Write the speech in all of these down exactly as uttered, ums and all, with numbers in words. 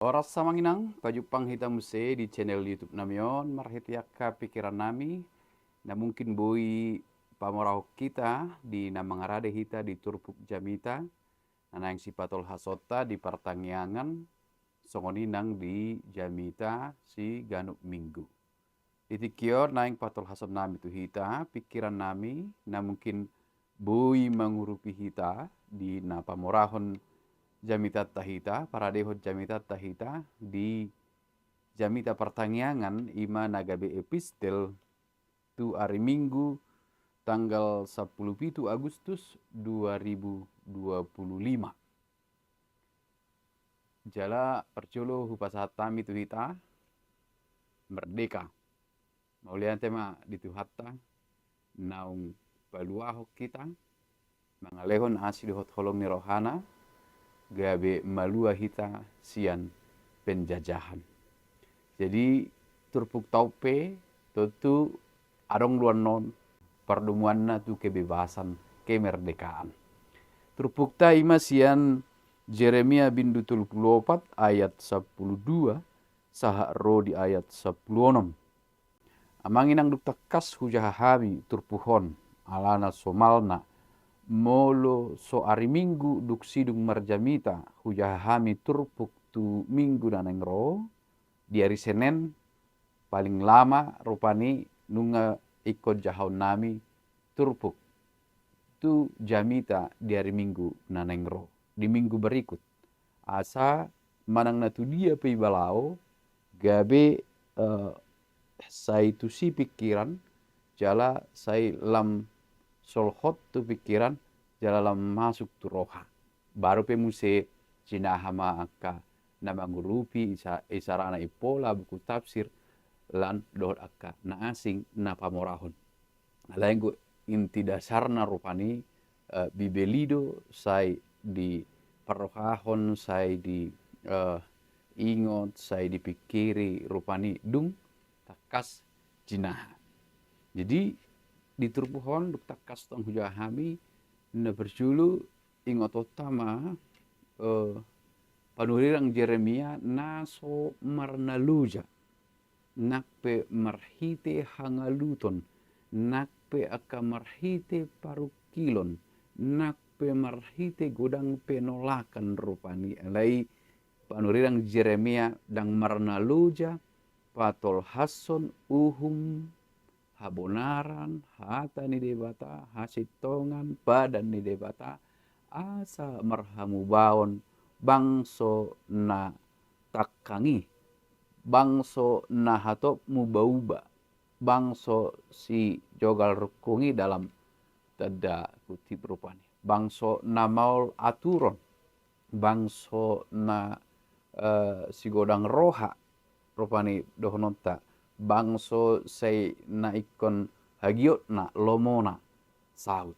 Horas amang inang, pajumpang hita muse di channel YouTube nami on, marhite angka pikiran nami, na mungkin boi pamorahon hita di na mangarade hita di turpuk jamita, na naeng sipatolhasonta di partangiangan, songon i nang di jamita siganup minggu. Di tingki on naeng patolhason nami tu hita, pikiran nami, na mungkin boi mangurupi hita, di na pamorahon jamitanta hita, paradehon jamitanta hita, di jamita partangiangan, i ma na gabe epistel tu ari Minggu tanggal sampulu pitu Agustus dua ribu dua puluh lima. Jala parjolo hupasahat hami tu hita, merdeka. Mauliate ma di Tuhanta, naung paluahon hita, mangalehon asi dohot holong ni rohana, gabe malua hita sian penjajahan. Jadi, turpukta on pe, tontu adong do annon pardomuanna tu kebebasan, kemerdekaan. Turpukta i ma sian Jeremia bindu tolu pulu opat ayat sampulu dua, sahat ro di ayat sampulu onom. Amang inang, dung tangkas hujaha hami turpuk on, alana somalna, molo so ari Minggu dung sidung marjamita, hujaha hami turpuk tu Minggu na naeng ro, di ari Senen, paling lama rupani nunga ingkon jahaon nami turpuk tu jamita di ari Minggu na naeng ro, di minggu berikut. Asa manang na tu dia pe iba laho, gabe, eh, sai tusi pikiran, jala sai lam solhot tu pikiran, jala lam masuk tu roha. Baru pe muse jinaha ma angka na mangurupi isa-, isarana impola, buku tafsir, lan dohot angka na asing na pamorahon. Alai anggo inti dasarna rupani, eh, Bibel i do sai diparrohahon, sai di, eh, ingot, sai dipikiri rupani dung tangkas jinaha. Jadi, di turpuk on dung tangkas tong hujaha hami, na parjolo ingotonta ma, eh, panurirang Jeremia na so marnaloja, nang pe marhite hangaluton, nang pe angka marhite parungkilon, nang pe marhite godang penolakan rupani. Alai panurirang Jeremia ndang marnaloja patolhashon uhum, habonaran, hata ni Debata, hasintongan, padan ni Debata, asa marhamubaon bangso na tangkang i, bangso na hatop muba-uba, bangso sijogal rungkung i dalam tanda kutip rupani, bangso na maol aturon, bangso na, eh, sigodang roha, rupani dohononta, bangso sai na ingkon hagiotna, lomona, saut.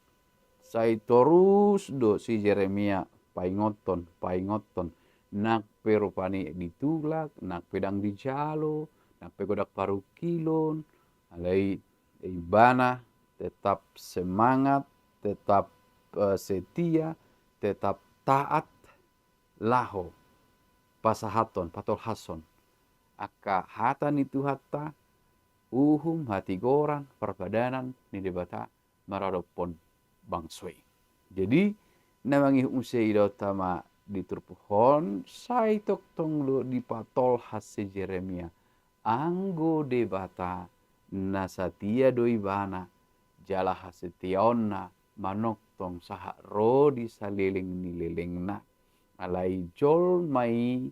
Sai torus do si Jeremia paingothon, paingothon, nang pe rupani ditulak, nang pe ndang dijalo, nang pe godang parungkilon, alai ibana tetap semangat, tetap, eh, setia, tetap taat, laho pasahathon, patolhashon angka hata ni Tuhanta, uhum, hatigoran, parpadanan ni Debata maradophon bangso i. Jadi, na mangihut muse idaonta ma di turpuk on, sai tongtong do dipatolhas si Jeremia, anggo Debata na satia do ibana, jala hasetiaonna manongtong sahat ro di saleleng ni lelengna. Alai jolma i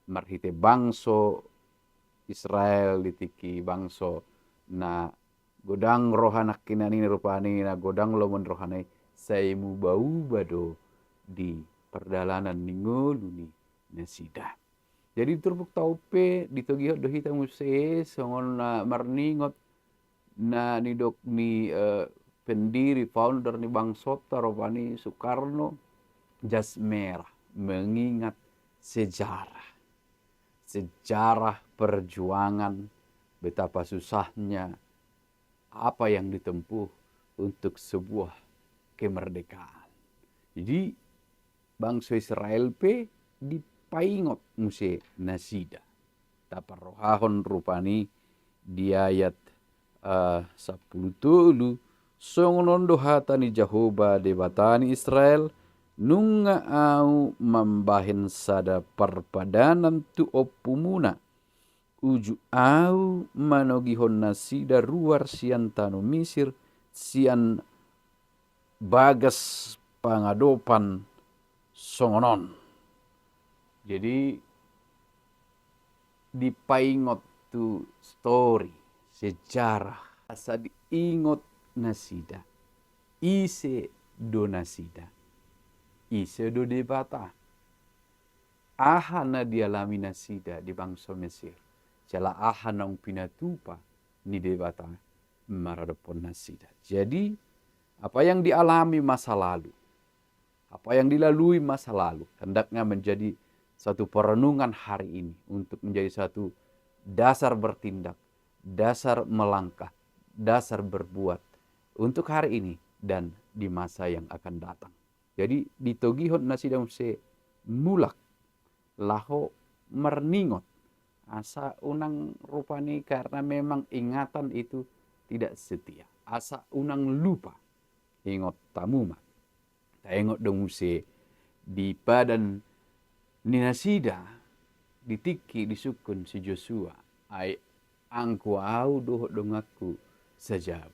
marhite bangso Israel di tingki, bangso na godang roha nangkinan i rupani, na godang lomo ni rohana i, sai muba-uba do di pardalanan ni ngolu ni nasida. Jadi turpukta on pe ditogihon do hita muse songon na marningot na nidok ni, eh, pendiri, founder ni bangsonta rupani Soekarno, jas merah, mengingat sejarah. Sejarah perjuangan, betapa susahnya apa yang ditempuh untuk sebuah kemerdekaan. Jadi, bangso Israel pe dipa-, paingot muse nasida. Taparrohahon rupani di ayat, eh, sampulu tolu, songon on do hata ni Jahowa Debata ni Israel, nunga ahu mambahen sada parpadanan tu ompumuna, uju ahu manogihon nasida ruar sian tano Misir, sian bagas pangadopan songon on. Jadi, dipaingot tu story, sejarah, asa diingot nasida. Ise do nasida? Ise do Debata? Aha na dialami nasida di bangso Mesir? Jala aha naung pinatupa ni Debata maradophon nasida? Jadi, apa yang dialami masa lalu, apa yang dilalui masa lalu, hendaknya menjadi satu perenungan hari ini untuk menjadi satu dasar bertindak, dasar melangkah, dasar berbuat untuk hari ini dan di masa yang akan datang. Jadi, ditogihon nasida muse mulak laho marningot, asa unang rupani, karena memang ingatan itu tidak setia, asa unang lupa. Ingot hamu ma, taingot do muse di padan ni nasida di tingki disungkun si Josua, ai anggo ahu dohot donganku sajabu,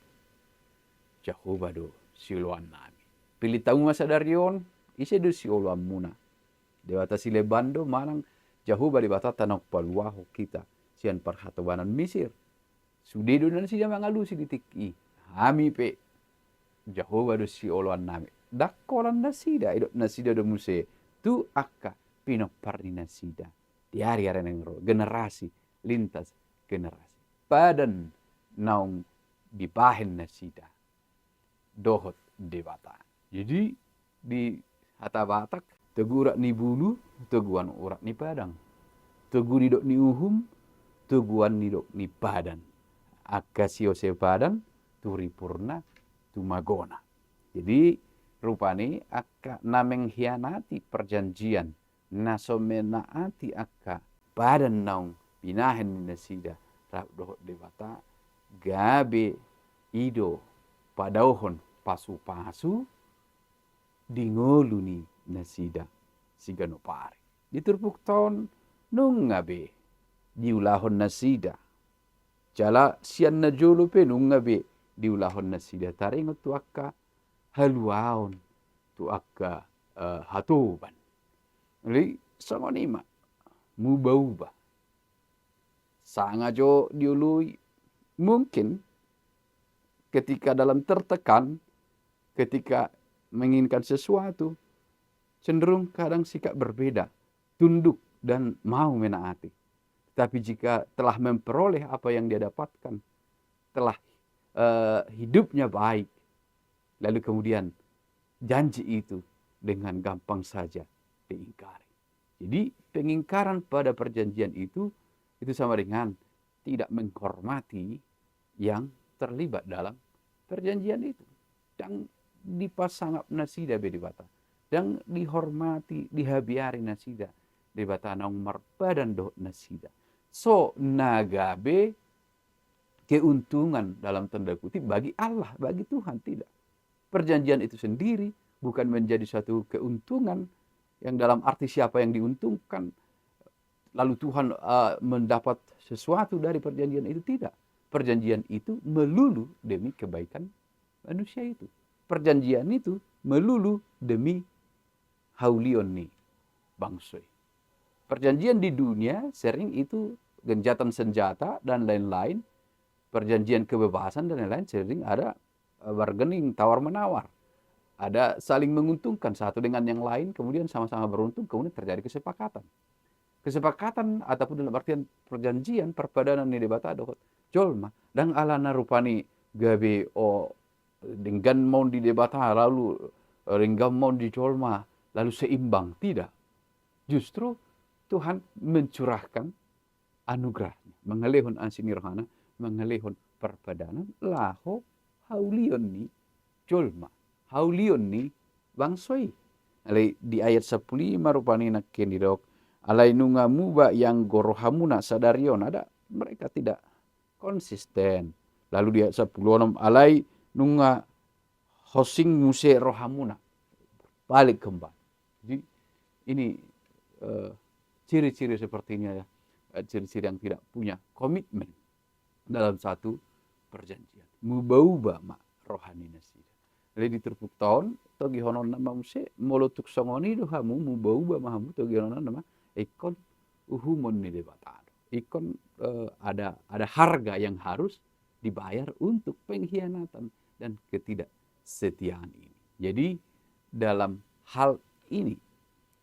Jahowa do sioloannami. Pillit hamu ma sadari on, ise do sioloanmuna? Debata sileban do manang Jahowa Debatanta naung paluahon hita sian parhatobanan Misir? Sude do nasida mangalusi di tingki i. Hami pe, Jahowa do sioloannami. Ndang holan nasida, didok nasida do muse tu angka pinompar ni nasida di ari-ari naeng ro, generasi lintas generasi. Padan naung dibahen nasida dohot Debata. Jadi, di hata Batak, togu urat ni bulu, toguan urat ni padang. Togu nidok ni uhum, toguan nidok ni padan. Angka siose padan, tu ripurna, tu magona. Jadi, rupani angka na mengkhianati perjanjian, na so menaati angka padan naung binahen ni nasida rap dohot Debata, gabe i do padaohon pasu-pasu di ngolu ni nasida siganup ari. Di turpukta on nunga be diulahon nasida. Jala sian na jolo pe nunga be diulahon nasida taringot tu angka haluaon, tu angka, eh, hatoban. Jadi, songon i ma, muba-uba. Sanga jo dioloi, mungkin ketika dalam tertekan, ketika menginginkan sesuatu, cenderung kadang sikap berbeda, tunduk dan mau menaati. Tapi jika telah memperoleh apa yang dia dapatkan, telah, eh, hidupnya baik, lalu kemudian janji itu dengan gampang saja diingkari. Jadi, pengingkaran pada perjanjian itu, itu sama dengan tidak menghormati yang terlibat dalam perjanjian itu. Ndang dipasangap nasida be Debata. Ndang dihormati, dihabiari nasida Debata naung marpadan dohot nasida. So na gabe keuntungan dalam tanda kutip bagi Allah, bagi Tuhan, tidak. Perjanjian itu sendiri bukan menjadi suatu keuntungan yang dalam arti siapa yang diuntungkan, lalu Tuhan, eh, mendapat sesuatu dari perjanjian itu, tidak. Perjanjian itu melulu demi kebaikan manusia itu. Perjanjian itu melulu demi haulion ni bangso i. Perjanjian di dunia sering itu gencatan senjata dan lain-lain. Perjanjian kebebasan dan lain-lain sering ada, eh, bargaining, tawar-menawar. Ada saling menguntungkan satu dengan yang lain, kemudian sama-sama beruntung, kemudian terjadi kesepakatan. Kesepakatan ataupun dalam artian perjanjian, perpadanan ni Debata dohot jolma. Ndang alana rupani gabe, o, denggan ma on di Debata, lalu, eh, denggan ma on di jolma, lalu seimbang. Tidak. Justru Tuhan mencurahkan anugerah-Nya, mangalehon asi ni roha-Na, mangalehon parpadanan laho haulion ni jolma, haulion ni bangso i. Alai di ayat sampulu lima rupani nangkin didok, Alai nunga muba ianggo rohamuna sadari on, ada mereka tidak konsisten. Lalu di ayat sapuluh onom, alai nunga hosing muse rohamuna, balik kembali. Jadi ini eh, ciri-ciri seperti ini ya, eh, ciri-ciri yang tidak punya komitmen dalam satu perjanjian. Muba-uba ma roha ni nasida. Jadi di turpukta on, togihononna ma muse, molo tung songon i do hamu, muba-uba ma hamu, togihononna ma, ingkon uhumon ni Debata do. Ingkon eh, ada ada harga yang harus dibayar untuk pengkhianatan dan ketidaksetiaan ini. Jadi dalam hal ini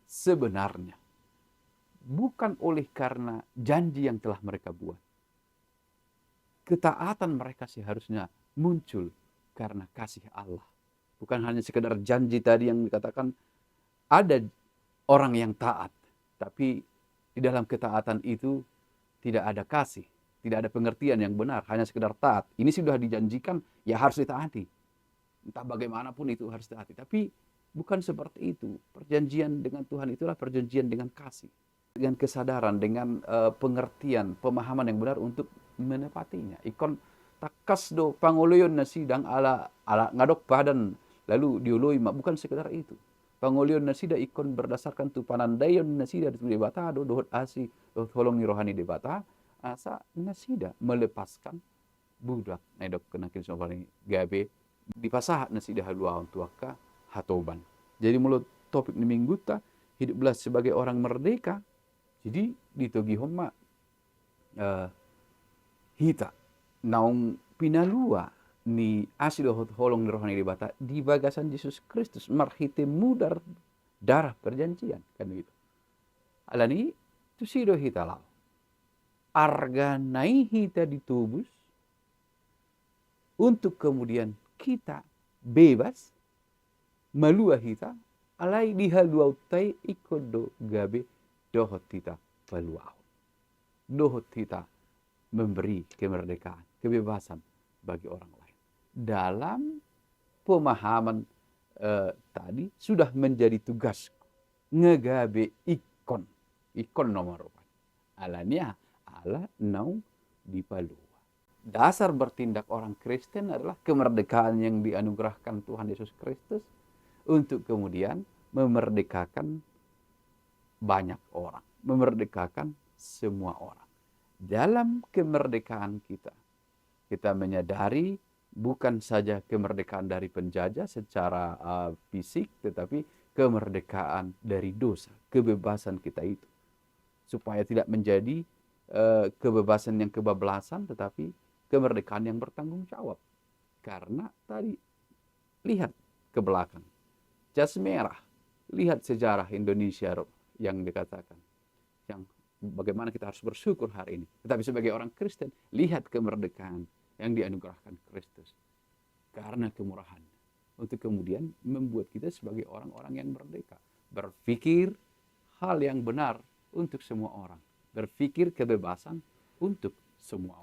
sebenarnya bukan oleh karena janji yang telah mereka buat. Ketaatan mereka seharusnya muncul karena kasih Allah. Bukan hanya sekedar janji tadi yang dikatakan ada orang yang taat, tapi di dalam ketaatan itu tidak ada kasih, tidak ada pengertian yang benar, hanya sekedar taat. Ini sudah dijanjikan, ya harus ditaati. Entah bagaimanapun itu harus ditaati. Tapi bukan seperti itu. Perjanjian dengan Tuhan itulah perjanjian dengan kasih, dengan kesadaran, dengan eh, pengertian, pemahaman yang benar untuk menepatinya. Ingkon tangkas do pangoloion nasida ala ala ngadok padan lalu dioloi ma, bukan sekedar itu. Pangoloion nasida ingkon berdasarkan tu panandaion nasida tu Debata do, dohot asi, dohot holong ni roha ni Debata, asa nasida melepaskan budak na didok nangkin so paling gabe dipasahat nasida haluaon tu angka hatoban. Jadi molo topik ni mingguta, hiduplah sebagai orang merdeka. Jadi ditogihon ma eh, hita naung pinalua ni asi dohot holong ni roha ni Debata di bagasan Jesus Kristus marhite mudar darah perjanjian, kan begitu. Alani tusi do hita laho. Arga na i hita ditobus untuk kemudian kita bebas, malua hita, alai di haluaonta i ingkon do gabe dohot hita paluaon. Dohot hita memberi kemerdekaan, kebebasan bagi orang lain. Dalam pemahaman eh, tadi sudah menjadi tugasku. Nga gabe ingkon, ingkon nomor rupa. Alani aha? Ala naung dipalua. Dasar bertindak orang Kristen adalah kemerdekaan yang dianugerahkan Tuhan Yesus Kristus untuk kemudian memerdekakan banyak orang, memerdekakan semua orang. Dalam kemerdekaan kita, kita menyadari bukan saja kemerdekaan dari penjajah secara uh, fisik, tetapi kemerdekaan dari dosa, kebebasan kita itu. Supaya tidak menjadi uh, kebebasan yang kebablasan, tetapi kemerdekaan yang bertanggung jawab. Karena tadi lihat ke belakang, jas merah, lihat sejarah Indonesia yang dikatakan, yang bagaimana kita harus bersyukur hari ini. Tetapi sebagai orang Kristen, lihat kemerdekaan yang dianugerahkan Kristus karena kemurahan, untuk kemudian membuat kita sebagai orang-orang yang merdeka, berpikir hal yang benar untuk semua orang, berpikir kebebasan untuk semua